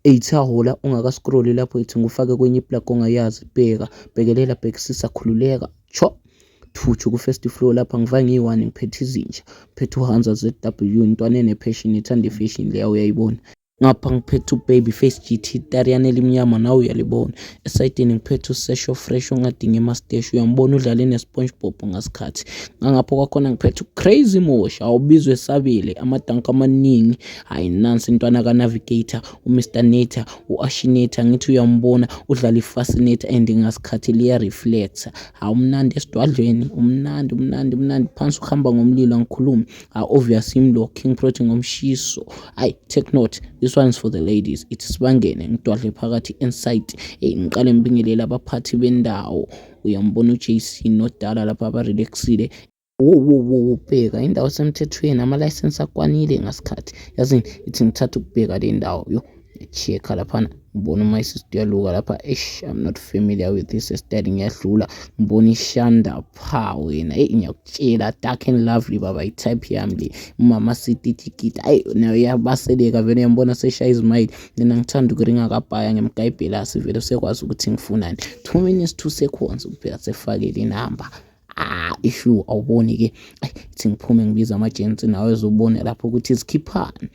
Eithi ahola ungaka-scroll-i lapho ithi ngufake kwenye i-plug ongayazi. Bheka, bhekelela, bhekisisa, khululeka. Tsho! Thutshu ku-first floor lapha ngivaye ngiyi-one ngiphethe izinja. Ngiphethe uHanza ZW intwana ene-passion ethanda i-fashion leya uyayibona. Ngapha ngiphethe uBaby Face GT Tariyane elimnyama nawe uyalibona. Esayidini ngiphethe uSesho Fresh ongadingi emasteshi uyambona udlale neSpongeBob ngasikhathi. Ngangapho kwakhona ngiphethe uCrazy Mosh awubizwe esabile amadanko amaningi. Hayi nansi intwana kaNavigator uMr Nator u-Ashinator ngithi uyambona udlala i-fascinator and ngasikhathi liya-reflector. Hawu umnandi esidwadlweni umnandi umnandi umnandi phansi uhamba ngomlilo angikhulumi. Ah, obvious him lo King Protein ngomshiso. Ayi take note this one is for the ladies. Ithi sibangene ngidwadle phakathi inside. Hey ngiqale ngibingelele abaphathi bendawo. Uyambona uJC nodala lapha abarelaxile. Wo wo wo bheka indawo esemthethweni ama-license akwanile ngasikhathi. Yazini ithi ngithatha ukubheka le ndawo yo check-a laphana ngibona uma isister uyaluka lapha. Eish, I'm not familiar with this style ngiyadlula ngibona ishanda pha wena. Eyi ngiyakutshela dark and lovely baba i-type yami le. Umama sititikiti ayi nayo iyabaseleka vele uyambona seshaya izimayili. Mina ngithanda ukuringa kabhaya ngemgayibhelasi vele usekwazi ukuthi ngifunani. 2 minutes 2 seconds kuphela sefakele inamba. Ah issue awuboni ke. Ayi ithi ngiphume ngibiza ama-gents nawe ezobona lapho ukuthi zikhiphani.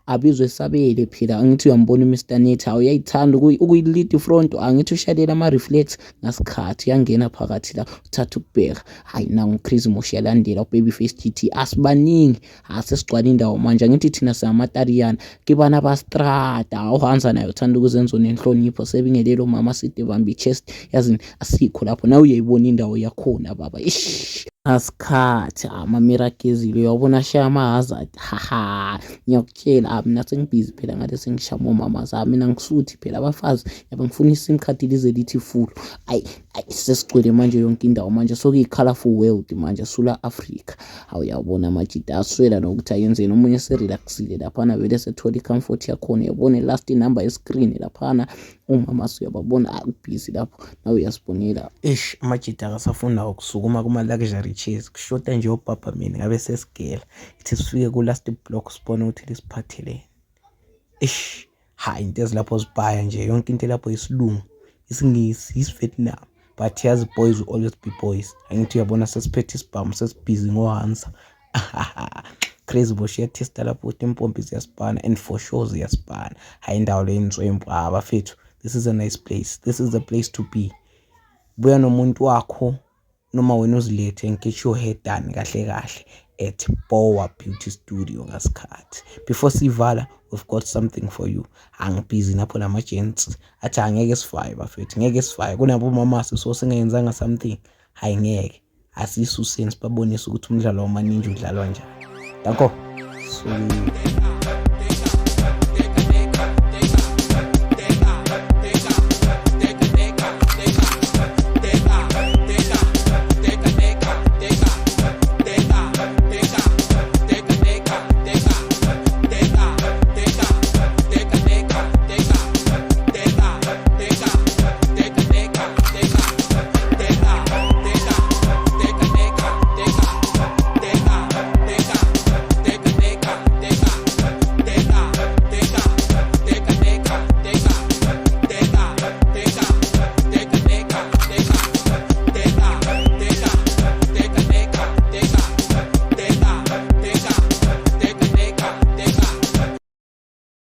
Abizwe esabele phela angithi uyambona uMr Nitha uyayithanda ukuyi-lead front angithi ushalela ama-reflex ngasikhathi uyangena phakathi la uthatha ukubheka. Hayi nangu Crazy Mosh uyalandela uBaby Face GT asibaningi asesigcwala indawo manje angithi thina singamataliyana kibana bastrada uHanza naye uthanda ukuzenza onenhlonipho sebingelele umama side bamba i-chest yazini asikho lapho nawe uyayibona indawo yakhona baba. Ish asikhathi amamira agezile uyawubona ashaya ama-hazard haha ngiyakutshela mina sengibhizi phela ngale sengishama omama zami mina ngisuthi phela abafazi yabe ngifuna i-sim card lize lithi full. Ayi ayi sesigcwele manje yonke indawo manje sokuyi-colourful world manje sula Africa. Awuyabona amajita aswela nokuthi ayenzeni omunye serelaxile laphana vele sethola i-comfort yakhona uyabona last number ye-screen laphana umama uyababona akubhizi lapho nawe uyasibonela. Eish amajita akasafuna ukusukuma kuma-luxury chairs kushoda nje obhabha mina ngabe sesigela ithi sifike ku-last block sibone ukuthi lisiphatheleni. Eish hayi into ezilapho zibhaya nje yonke into lapho isilungu isingisi isiVietnam but yazi boys will always be boys. Angithi uyabona sesiphethe isibhamu sesibhizi ngoHansa. Crazy Mosh uyathesta lapho ukuthi impompi ziyasipana and for sure ziyasipana. Hayi indawo le inswempu bafethu this is a nice place. This is the place to be. Buya nomuntu wakho noma wena uzilethe and get your hair done kahle kahle at Boa Beauty Studio ngasikhathi. Before sivala we've got something for you. Angibhizi napho nama-gents athi angeke sifaye bafethu ngeke sifaye kunabo mamasi so singayenzanga something. Hayi ngeke asisuseni sibabonise ukuthi umdlalo wamaninja udlalwa njani. Danko. So